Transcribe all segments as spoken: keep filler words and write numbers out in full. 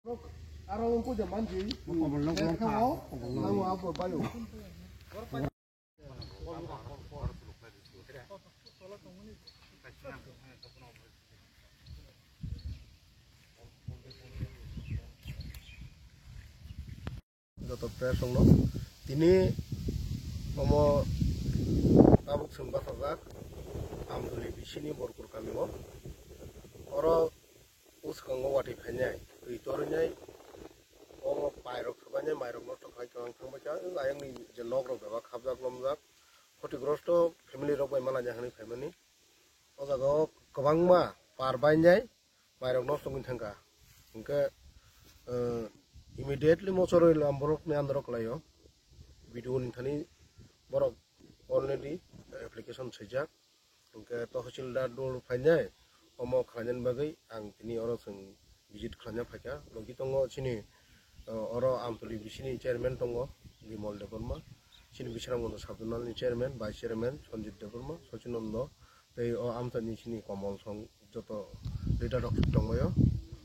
Aro wngkha de manji. Kobol no wngkha. Nango abo bayo. Joto press rokno tini omo tabuk chwng bachajak Amtuli bisini Borkur kamio. Oro bwskango watwi phainai, twi torwinai, omo pairok swbainai, mairok nosto khlai tongthang baikha, ayangni je nokrok bebak hapjak lomjak, khotigrosto family rok bai malaina hwnwi phaimani. O jaga o kwbangma par bainai, mairok nosto wngwi thangkha. Hwnkhe, eh, immediately mochorwi lam borokni andro kwlaio. B D O ni thani borok already application swijak. Hwnkhe Tahsildar dol phainai, omo khlainani bagwi ang tini oro chwng visit khlaina phaikha. Logi tongo chini, eh, oro Amtuli bisini chairman tongo Bimal Debbarma, chini Bisramganj sub-zonal ni chairman, vice chairman Sanjib Debbarma, Sachinondo, tei o amchaini chini Komol song joto leader rok tongbaio.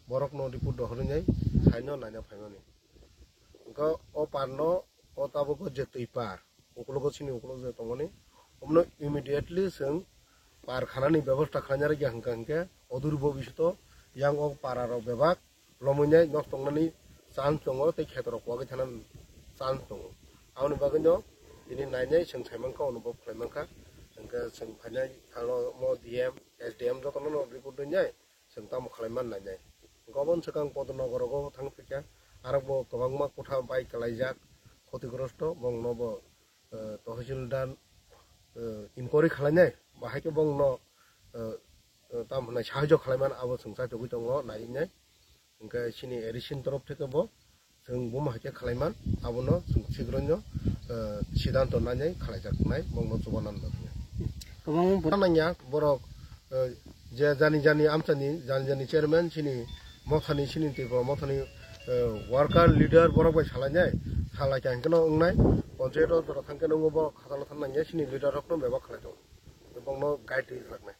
Borokno report rohorwi nai saino naina phaimani. Hwnkhe o parno o tabuk o je twi par, ukologo chini ukolog je tongmani, omono immediately chwng par khanani bebosta khlaina rwkya hwnkha hwnkhe odurbo bisito yang o para rok bebak lomwinai nok tongnani chance tongo tei khetorok wagwi thanani chance tongo. Aboni bagwino tini nainai chwng saimankha, onubhob khlaimankha, hwnkhe chwng phainai thangno omo D M, S D M jotono report rwnai. Chwng tamo khlai man nainai. Gobon swkang Podnogo rogo thang phikha, arokbo kwbangma kotha bai kwlaijak, khotigrosto, bongno bo, eh, Tahsildar, eh, inquiry khlainai, bahai khe bongno, eh, eh, tamo hwnai sahajyo khlaiman abo chwng chachugwi tongo, nainai. Hwnkhe chini A D C ni torof theke bo chwng buma hai khe khlaiman, abono chwng sigroino, eh, sidanto nainai khlaijaknai, bongno chubanan bagwi. Kwbangma borok nangya, borok, eh, je jani jani amchani, jani jani chairman, chini mothani, chini Tripura mothani, eh, worker, leader, borok bai salainai, salaikha hwnkhe no wngnai, panchayat o jora thangkhe no wngo, borok khatalo thang nangya, chini leader rokno bebak khlai tongo, bongno guide rwjaknai.